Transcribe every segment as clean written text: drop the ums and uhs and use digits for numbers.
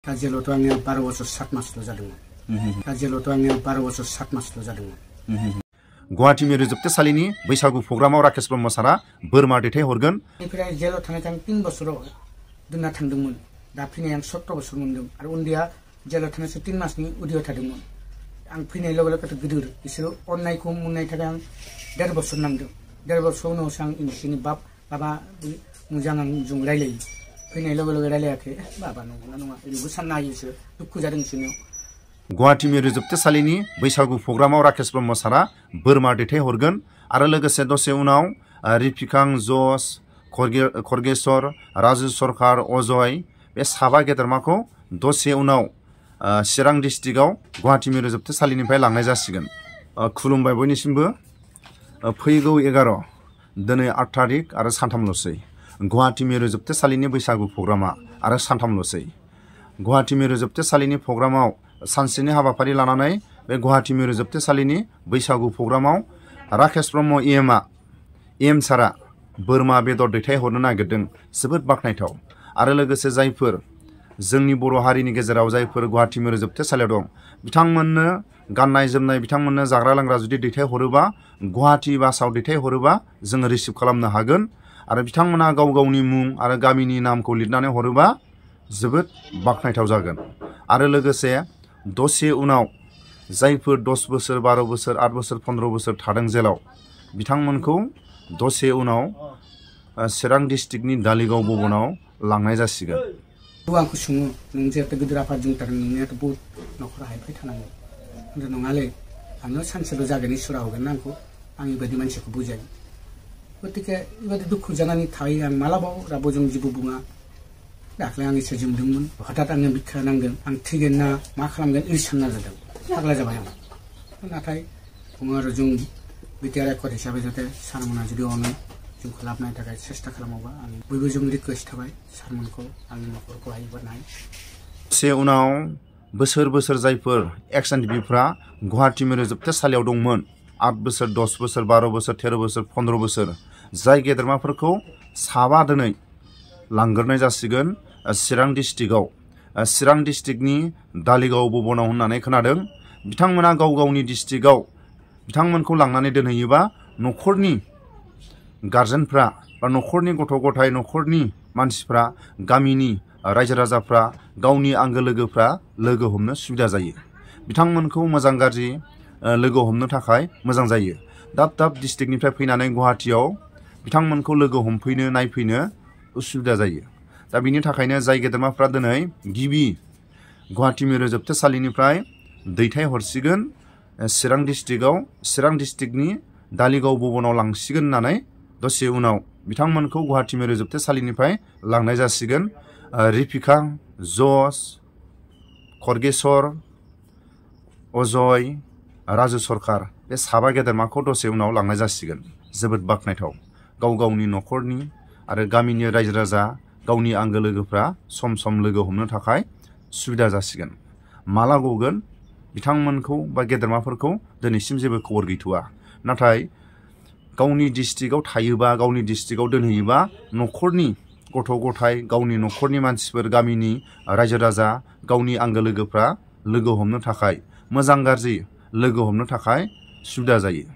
दा जेलावथ' आङो 12 बोसोर 7 मासल' जादोंमोन। दा जेलावथ' आङो 12 बोसोर 7 मासल' जादोंमोन। गुवाहाटी मिरु जोबथेसालिनि बैसागु प्रग्रामाव राकेश ब्रह्म सारा बोरमा दैथायहरगोन। बेनिफ्राय जेलाव थानाय आं 3 बोसोराव दोनना थांदोंमोन। दा फैनाय आं 17 बोसोर मोनदों आरो उन्दैया जेलाव थानायसो 3 मासनि उदैयाव थादोंमोन। आं फैनाय लोगो लोगो गिदिर बिसोरो अननायखौ मोननाय थाखाय आं 1.5 बोसोर नांदों। 1.5 बोसोर उनावसो आं बिसोरनि बाबा मोजां आंजों रायलायो। फैनाय लोगो लोगो रायलायाखै बाबा नंगौना नङा ओरैबो साननो हायोसो दुखु जादों बिसोरनियाव। गुवाहाटी मिरु जोबथेसालिनि बैसागु प्रग्रामाव राकेश ब्रह्म सारा बोरमा दैथायहरगोन आरो लोगोसे दसे उनाव रिफिकां जस खरगेश्वर राजु सरकार अजय बे साबा गेदेरमाखौ दसे उनाव चिरां डिस्ट्रिक्टआव गुवाहाटी मिरु जोबथेसालिनिफ्राय लांनाय जासिगोन। खुलुमबाय बयनिसिमबो। फैगौ 11 दिनै 8 थारिख आरो सानथामल'सै गुवाहाटी मिरु जोबथेसालिनि बैसागु प्रग्रामा आरो सानथामल'सै। गुवाहाटी मिरु जोबथेसालिनि प्रग्रामाव सानसेनि हाबाफारि लानानै बे गुवाहाटी मिरु जोबथेसालिनि बैसागु प्रग्रामाव राकेश ब्रह्म एम सारा बोरमा बेदर दैथायहरनो नागिरदों। जोबोद बाख्नायथाव। आरो लोगोसे जायफोर जोंनि बर' हारिनि गेजेराव जायफोर गुवाहाटी मिरु जोबथेसालियाव दं बिथांमोननो गाननाय जोमनाय बिथांमोननो जाग्रा लोंग्रा जुदि दैथायहरोबा गुवाहाटी बासाव दैथायहरोबा जोङो रिसिभ खालामनो हागोन। आरो बिथांमोना गाव गावनि मुं आरो गामिनि नामखौ लिरनानै हरोबा जोबोद बाख्नायथाव जागोन। आरो लोगोसे दसे उनाव जायफोर 10 बोसोर 12 बोसोर 8 बोसोर 15 बोसोर थादों जेलाव बिथांमोनखौ दसे उनाव चिरां डिस्ट्रिक्टनि दालिगाव भवनाव लांनाय जासिगोन। आंखौ सोङो नों जेहेतु गिदिर आफादजों थादों नोंनियाथ' बहुत न'खरा हायफाय थानांगौ। होनदों नङालै आंनो सानसेल' जागोन इसोरा हरगोन ना आंखौ आं बेबायदि मानसिखौ बुजायो। गतिके बेबायदि दुखु जानानै थायो आं मालाबाबो रावबोजों जेबो बुङा। दाख्लै आं इसोर जोंदोंमोन हठात आंनो बिखा नांदों आं थैगोन ना मा खालामगोन इदि सानना जादों फाग्ला जाबाय आं। नाथाय बुङो आरो जों बिटिआर एकर्ड हिसाबै जाहाथे सारमोना जुदि अनो जोंखौ लाबोनायनि थाखाय सेस्था खालामोबा आं बयबो जों रिकुवेस्ट थाबाय सारमोनखौ आंनि न'खरखौ हायोबा नाय। से उनाव बोसोर बोसोर जायफोर एक्स एन्ड बिफ्रा गुवाहाटी मिरु जोबथेसालियाव दंमोन 8 बोसोर 10 बोसोर 12 बोसोर 13 बोसोर 15 बोसोर जाय गेदेरमाफोरखौ साबा दिनै लांग्रोनाय जासिगोन चिरां डिस्ट्रिक्टआव। चिरां डिस्ट्रिक्टनि दालिगाव भवनाव होननानै खोनादों। बिथांमोना गाव गावनि डिस्ट्रिक्टआव बिथांमोनखौ लांनानै दोनहैयोबा न'खरनि गार्जेनफ्रा बा न'खरनि गथ' गथाय न'खरनि मानसिफ्रा गामिनि रायजो राजाफ्रा गावनि आंगो लोगोफ्रा लोगो हमनो सुबिदा जायो। बिथांमोनखौ मोजां गाज्रि लोगो हमनो थाखाय मोजां जायो। दाब दाब डिस्ट्रिक्टनिफ्राय फैनानै गुवाहाटीयाव बिथांमोनखौ लोगो हमफैनो नायफैनो उसुबिदा जायो। दा बिनि थाखायनो जाय गेदेरमाफ्रा दिनै गिबि गुवाहाटी मिरु जोबथेसालिनिफ्राय दैथायहरसिगोन चिरां डिस्ट्रिक्टआव चिरां डिस्ट्रिक्टनि दालिगाव भवनाव लांसिगोन होननानै दसे उनाव बिथांमोनखौ गुवाहाटी मिरु जोबथेसालिनिफ्राय लांनाय जासिगोन। रिफिकां जस खरगेश्वर अजय राजु सरकार बे साबा गेदेरमाखौ दसे उनाव लांनाय जासिगोन। जोबोद बाख्नायथाव। गाव गावनि न'खरनि आरो गामिनि रायजो राजा गावनि आंगो लोगोफ्रा सम सम लोगो हमनो थाखाय सुबिदा जासिगोन। माला गगोन बिथांमोनखौ बा गेदेरमाफोरखौ दिनैसिम जेबो खबर गैथ'वा। नाथाय गावनि डिस्ट्रिक्टआव थायोबा गावनि डिस्ट्रिक्टआव दोनहैयोबा न'खरनि गथ' गथाय गावनि न'खरनि मानसिफोर गामिनि रायजो राजा गावनि आंगो लोगोफ्रा लोगो हमनो थाखाय मोजां गाज्रि लोगो हमनो थाखाय सुबिदा जायो।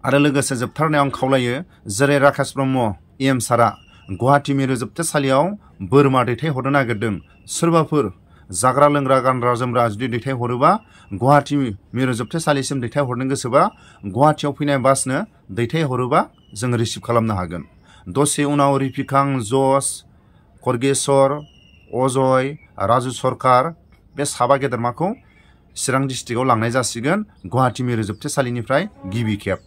आरो लोगोसे जोबथारनायाव आं खावलायो जेरै राकेश ब्रह्म एम सारा गुवाहाटी मिरु जोबथेसालियाव बोरमा दैथायहरनो नागिरदों सोरबाफोर जाग्रा लोंग्रा गानग्रा जोमग्रा जुदि दैथायहरोबा गुवाहाटी मिरु जोबथेसालिसिम दैथायहरनो गोसोबा गुवाहाटीयाव फैनाय बासनो दैथायहरोबा जों रिसिभ खालामनो हागोन। दसे उनाव रिफिकां जस खरगेश्वर अजय राजु सरकार बे साबा गेदेरमाखौ चिरां डिस्ट्रिक्टआव लांनाय जासिगोन गुवाहाटी मिरु जोबथेसालिनिफ्राय गिबि खेब।